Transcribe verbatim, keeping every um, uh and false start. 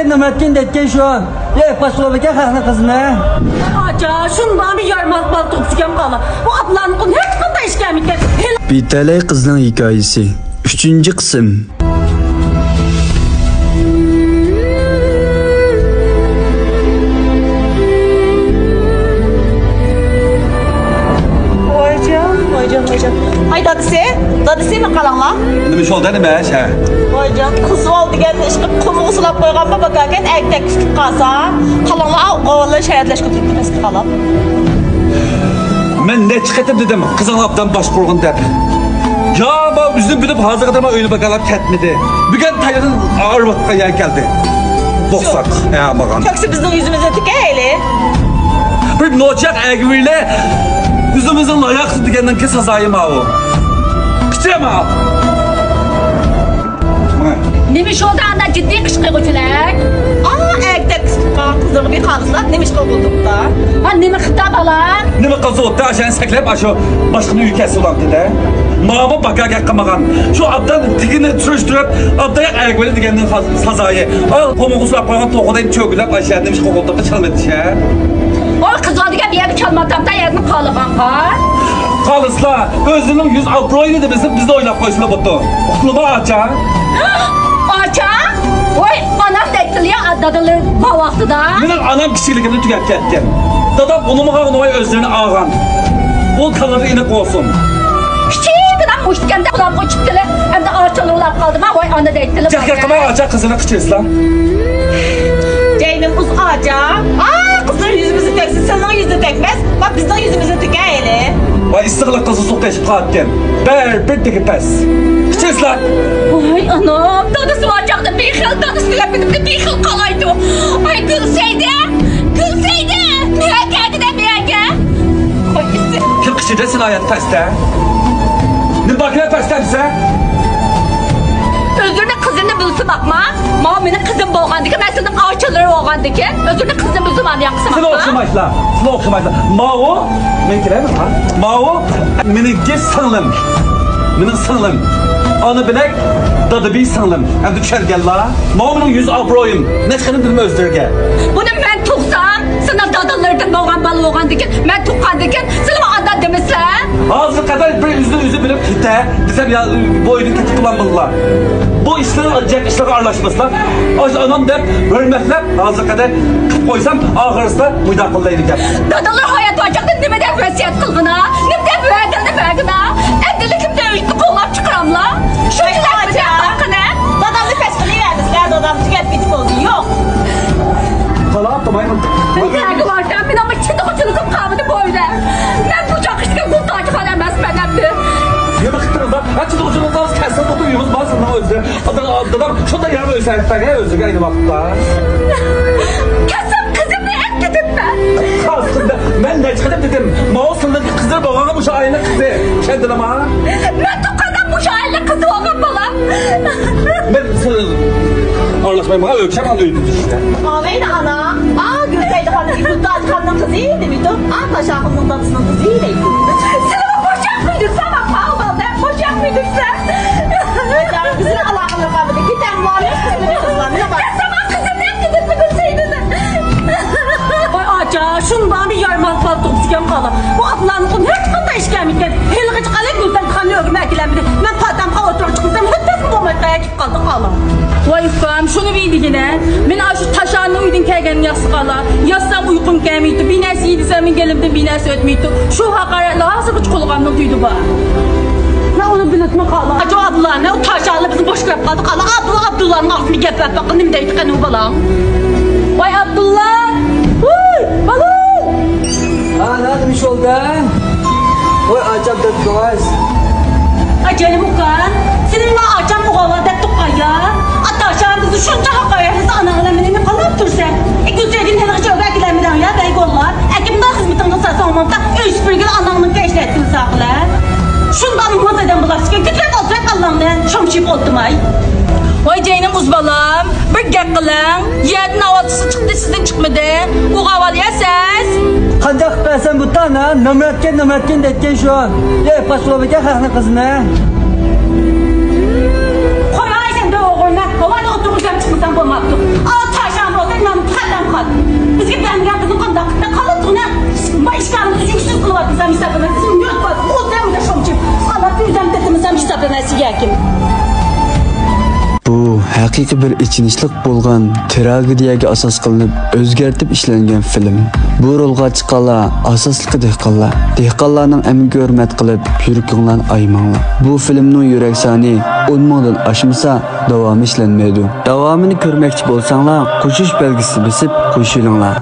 نېمە ئەتكىن دەتكەن شۇ؟ ئەي، پاش بولىدىكەن خەقنىڭ قىزىنى. ئاچا، شۇنداق بىر يارماق بال تۇغۇپ كەلگەن قالا. بۇ ئاپىلارنىڭ قولىدا ھېچقانداق ئىش كەلمىگەن. بىتەلەي قىزنىڭ ھېكايىسى. ئۈچىنچى قىسىم. ۋايجان، ۋايجان، ۋايجان. ھاي دادىسى، دادىسىمۇ قالاڭلار. نېمە شۇ نېمە ئىش ھە؟ ۋايجان، قىز بال دېگەننى ئىشقىپ قۇمغا سۇلاپ قويغانمۇ باكاكەن، ئەگدەك كۈتۈپ قالسا. قالاڭلار، ئاۋغاۋاللا شايادلاشقا تۈرتكىمىز قالاپ. مەن نەچچە قېتىم دېدىم، قىزىڭ ئابدان باشقۇرغىن دەپ. يا ما ئۆزىنى بىلىپ ھازىرغا قەدەر ئۆينى باكالاپ كەتمىدى. بۈگۈن تايىنىڭ ئارىۋاتقان يەر كەلدى. بوقساق، ھە، ماغان. كۆكسى بىزنىڭ يۈزىمىزنى تىكەيلى. بىر نوچاق ئەگىۋىلە ئۆزىمىزنىڭ لاياقسىز دېگەننىڭكى سازايى ماۋۇ. قىچىرما! نېمە شۇ ئاندا جىددىي قىشقىرغۇچىلەر؟ ئا، ئەگدەك قىزلارغا بىر قارىسىلا، نېمە ئىش قىلغۇلدۇقتا؟ ھا، نېمە خىتا بالا؟ نېمە قىلسا ئوتتا ئاشۇنى سەكلەپ، ئاشۇ باشقىنى ئۆيگە كەلسە ئۇلام دېدى. ماڭا باكا گەپ قىلمىغان. شۇ ئابدان تېگىنى سۈرۈشتۈرۈپ، ئابداياق ئەگىۋېلى دېگەننىڭ سازايى. ئا، قومۇققا سۇراپ قالغان توخۇدەك چۆگىلەپ، ئاشۇ يەردە نېمە ئىش قىلغۇلدۇقتا چالمىدى شە. ئوي، قىزغا دېگەن بۇ يەردە چالماتامدا يەردىن قالىغانغا. قالسىلا، ئۆزىنىڭ يۈز ئابرۇيىنى دېمىسە، بىزنى ئويلاپ قويسىلا بوپتۇ. ئۇقتۇڭلۇما، ئاچا؟ ئاچا؟ ۋاي، ئانام دەيتتىلى يا، دادىلىرى بار ۋاقتىدا. مېنىڭ ئانام كىچىكلىكىمدە تۈگەپ كەتكەن. دادام ئۇنىمىغان، ئۇنىماي ئۆزلىرىنى ئالغان. ئۇ تاللىرى ئېنىق بولسۇن. كىچىككىنە مۇشتىكەمدە ئۇلاپ قوچۇپتىلى. ئەمدى ئاچا ئۇلاپ قالدىما، ۋاي، ئانا دەيتتىلى. جەھلى قىلماي، ئاچا قىزىنى قىچىرسىلا. جەينىڭ ئۇز ئاچا. ئا، قىزلار يۈزىمىزنى تەگسە، سىلنىڭ يۈزىنى تەگمەس. ۋە بىزنىڭ يۈزىمىزنى تۆكەيلى. ۋاي، ئىسسىقلىق قىزىل سۇ تېشىپ قالىدىكەن. بەرىبىر تېگى پەس. قىچىرسىلا. ۋاي ئانام، دادىسى بار چاغدا بىخەل، دادىسى بىلەن بىلىمدە بىخەل قالايدۇ. ئاي گۈلسەيدە، گۈلسەيدە، مېڭە كەلگىدە مېڭە. ۋاي ئىسسىق. كىم قىچىردى سېنى ئايات پەستە؟ نېمە بار كىرە پەستە دېسە؟ ئۆزلىرىنىڭ قىزىنى بىلسىماقما؟ ماۋۇ مېنىڭ قىزىم بولغاندىكىن، مەن سېنىڭ ئاچىلىرى بولغاندىكىن، ئۆزلىرىنىڭ قىزىنى بىلسىمام ياقسىماقما؟ سېنى ئوخشىمايسىلا، سېنى ئوخشىمايسىلا. ماۋۇ، مەن كېلەيمۇ ھا؟ ماۋۇ مېنىڭكى سىڭلىم. مېنىڭ سىڭلىم. ئانا بىلەك، دادا بىي سىڭلىم. ئەمدى چۈشەنگەنلا. ماۋۇ مېنىڭ يۈز ئابرۇيۇم. نەچچە قېتىم دېدىم ئۆزلىرىگە. بۇنى مەن تۇغسام، سېنىڭ دادىلىرىدىن بولغان بالا بولغاندىكىن، مەن تۇغقاندىكىن، سېنىمۇ ئانداق دېمىسە. ھازىرغا قەدەر بىر ئۆزىنى ئۆزى بىلىپ كېتە دېسەم، يا بۇ ئۆيدىن كېتىپ بولامدىلا. بۇ ئىشلار، جەم ئىشلارغا ئارىلاشماسلا. ئاش ئانام دەپ ھۆرمەتلەپ، ھازىرغا قەدەر قىلىپ قويسام، ئاخىرسىدا مۇنداق قىلىدىكەن. دادىلار ھايات بار چاغدا نېمە دەپ ۋەسىيەت قىلغىنا؟ نېمە دەپ ۋەدىنى بەرگىنا؟ ئەمدىلا كىمدە ئۆينى قوغلاپ چىقىراملا؟ شۇ ئاچا. دادامنى پەس قىلىۋەرمىسىلە، دادام تۈگەپ كېتىپ بولدى. يوق. قالاپ تۇرمايمەن. نەگە بارسام، مېنىڭ بىر چىدىغۇچىلىقىم قالمىدى بۇ ئۆيدە. مەن بۇ چاغقىچە گۈل تاجخان ئەمەسمەن ئەمدى. نېمە قىپتىڭىزلا؟ ھە، چىدىغۇچىلىقىڭىز كەلسە، بۇ ئۆيىمىز بار سىزنىڭ ئۆزى. ئادام، دادام شۇنداق يەرگە ئۆي سېلىپ بەرگەن ئۆزىگە ئەينى ۋاقىتتا. كەلسەم قىزىمنى ئەپ كېتىپمەن. قاستىمدا مەن نەچچە قېتىم دېدىم، ماۋۇ سىلىدىكى قىزلار بولغانغا مۇشۇ ئائىلىنىڭ قىزى. چۈشەندىڭلارمۇ؟ مەن تۇغقانداق مۇشۇ ئائىلىنىڭ قىزى بولغان بالام. مەن سىز ئارىلاشماي ماڭا ئۆكشەپ ئاندىن ئۆيدە تۇرۇشتا. ئامەيدە ئانا. ئا، گۈلسەيدىخاننىڭ، گۈلتاجخاننىڭ قىزى دېمەيدۇ. ئا، تاشاخۇننىڭ دادىسىنىڭ قىزى دەيدۇ. سىلىمۇ بوشاپ قويدۇرسام، ئاپا، ئۇ بالدەك بوشاپ قويدۇرسا. بىزنى ئالاقىلىرى قالمىدى. كېتەم، مۇئامىلە قىزلىرى قىزلار. مېنىڭ بار. قەسەم، قىزىم دەپ كېتىپتۇ گۈلسەيدىنى. ۋاي ئاچا، شۇنداق بىر يارماق بال تۇغۇپ كەلگەن قالا. بۇ ئاپىلارنىڭ قولىدىن ھېچقانداق ئىش كەلمىگەن. ھېلىغىچە قالا گۈلسەيدىخاننى ئۆگىمە ئەكېلەلمىدى. مەن پاتەمغا ئوتتۇرىغا چىقمىسام، ھۆددەسمۇ بولماي قاياقكە قالدى قالا. ۋاي ئۇكام، شۇنى بىل دېگىنە. مېنى ئاشۇ تاشاننىڭ ئۆيىدىن كەلگەننى ياسىغالا. ياتسام ئۇيقۇم كەلمەيتتى. بىر نەرسە يېدىسەم مېنىڭ گېلىمدىن بىر نەرسە ئۆتمەيتتى. شۇ ھەقارەتلەر ھازىرغىچە قولىغا ئالمىدى دەيدۇ بار. مەن ئۇنى بىلىپمۇ قالا. ئاچا ئابدۇللا، مەن ئۇ تاشاننى بىزنى بوش كۆرۈپ قالدى قالا. ئابدۇللا، ئابدۇللانىڭ ئاغزىنى گەپلەپ باققىن، نېمە دەيدىكەن ئۇ بالاڭ. ۋاي ئابدۇللا! ۋۇي، بالام! ھا، نەدە مۇشۇ يولدا؟ ۋاي، ئاچام دەپتۇ. ئاجايىم ئۇكام، سېنىڭ ماڭا ئاچام ئوغۇل دەپتۇ قايا؟ ئاتا ئاچام بىزنى شۇنچە ھاقارەتلىسە، ئاناڭ بىلەن مېنى نېمە قىلاپ تۇرسەن؟ ئى، گۈلسەيدىن ھېلىغىچە ئۆيگە ئەكېلەلمىدىڭ يا، بەيگوللار. ئەكىمدە خىزمىتىڭنى قىلسا ساڭمامتا، ئۆي سۈپۈرگىلى ئاناڭنىڭ كەشلەتكىلى ساقىلە. شۇنداق مۇڭ ئادەم بولارسىكەن، كۆتۈرۈپ ئولتۇرۇپ ئاللاڭدىن شومشىيىپ ئولتۇرماي. ۋاي جەينىم ئۇز بالام، بىر گەپ قىلىڭ. يەردىن ئاۋازلىسى چىقتى، سىزدىن چىقمىدى. ئۇغاۋال يا سەس. قانداق قىلىپ بەرسەم بۇ تانا، نامراتكەن، نامراتكەن دەيتكەن شۇ. ئەي، پاش بولىدىكەن خەقنىڭ قىزىنى. قويماي سەن دە ئوغرىنى، ھاۋادا ئولتۇرغۇزام چىقمىسام بولماپتۇ. ئاۋ تاش ھەقىقىي بىر ئېچىنىشلىق بولغان تراگېدىيەگە ئاساس قىلىنىپ ئۆزگەرتىپ ئىشلەنگەن فىلىم. بۇ رولغا چىققانلار ئاساسلىقى دېھقانلار. دېھقانلارنىڭ ئەمگىكىگە ھۆرمەت قىلىپ، يۈرىكىڭلارنى ئايىماڭلار. بۇ فىلىمنىڭ يۈرەك سانى ئون مىڭدىن ئاشمىسا، داۋامى ئىشلەنمەيدۇ. داۋامىنى كۆرمەكچى بولساڭلار، قوشۇش بەلگىسىنى بېسىپ قوشۇلۇڭلار.